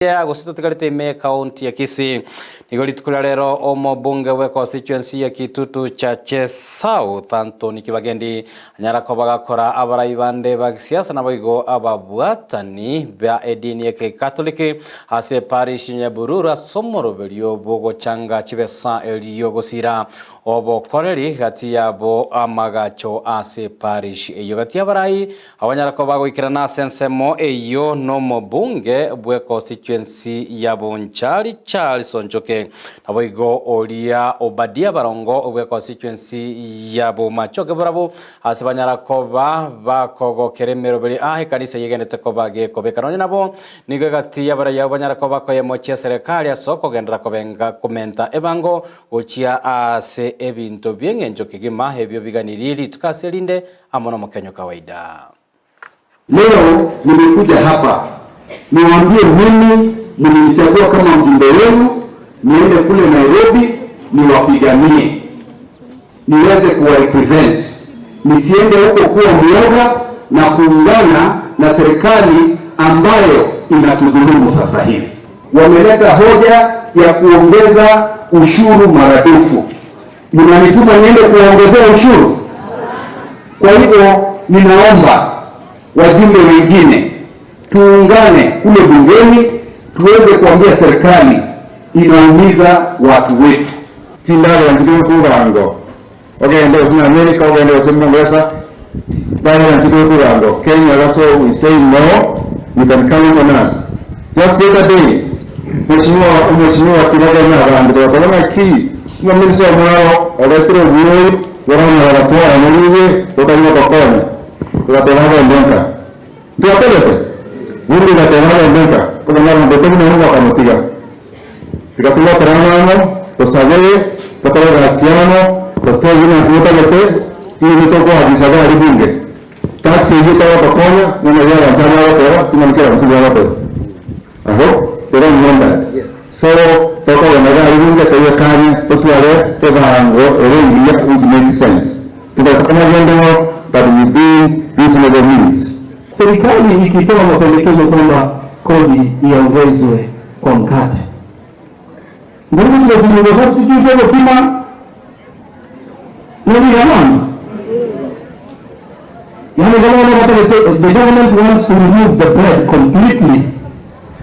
Gose totigarete ime y'ekaunti ya Kisii. Nigo rituko ria rero omobunge bwe constituency ya Kitutu Chache South Anthony Kibagendi anyara koba gakora abarai bande ba gisiasa naboigo ababwatani ba edini ya Kikatholiki ase eparish ya Nyabururu ase omoroberio bw'ogochanga chibesa erio gosira obokoreri gati yabo amagacho ase eparish eyio gati y'abarai Abanyara koba goikerana ase ensemo eyio nomobunge bwe constituency ya Bonchari Charles Onchoke, naboigo oria Obadia Barongo bwe constituency ya Bomachoge barabwo ase banyara koba bakogokera emeroberi a ekanisa eyio egenderete koba gekobeka. Nonya nabo nigo egati y'abarai abwo banyara koba bakoyemochia eserekari ase okogenderera kobenga komenta ebango gochia ase ebinto bi'eng'encho kegima ebio biganirie rituko ase rinde amo nomokenyo kawaida. Leo nimekuja hapa niwaambie mimi mlinichagua kama mjumbe wenu niende kule Nairobi niwapiganie niweze kuwarepresent, nisiende huko kuwa mwoga na kuungana na serikali ambayo inatudhulumu sasa hivi. Wameleta hoja ya kuongeza ushuru maradufu. Mnanituma niende kuwaongezea ushuru? Kwa hivyo ninaomba wajumbe wengine tuungane kule bungeni tuweze kuambia serikali inaumiza watu wetu. Tindagera nchire okubango ogende gose America ogende gose Mongeresa ndagera nchire okubango Kenya also we say no you can count on us just the other day Mheshimiwa Mheshimiwa Kibaganya agambire bakora ng'aki omominisa omwabo oretire obuoyo boranyora batwara noribe botari gotokonya togateba agende nka ntwatebete bunge egateba agende nka komanya abanto ikomi nomo bakamotiga tiga tobwaterane amo tosabere tokore egasi amo totebie ng'a ntotagete inwe tokoabisa iga aria bunge tax eyio togotokonya bono erio abanto aba bagoteba timanya kera omonto mbuya agoteba I hope they don't want that so tokogenda iga aria bunge toyekanye totware ebango ere engiya which makes sense totagete amagenderero but within reasonable means. Serikali ikitoa mapendekezo kwamba kodi iongezwe kwa mkate, mbona tunazungumza substitute kupima nani jamani? Yani the government wants to remove the bread completely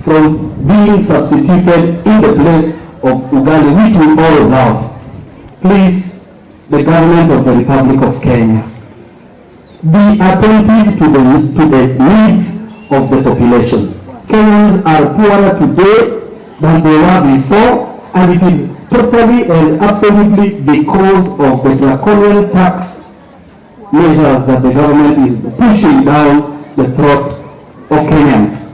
from being substituted in the place of ugali which we all love. Please, the government of the Republic of Kenya, be attentive to the needs of the population. Kenyans are poorer today than they were before, and it is totally and absolutely because of the draconian tax measures that the government is pushing down the throat of Kenyans.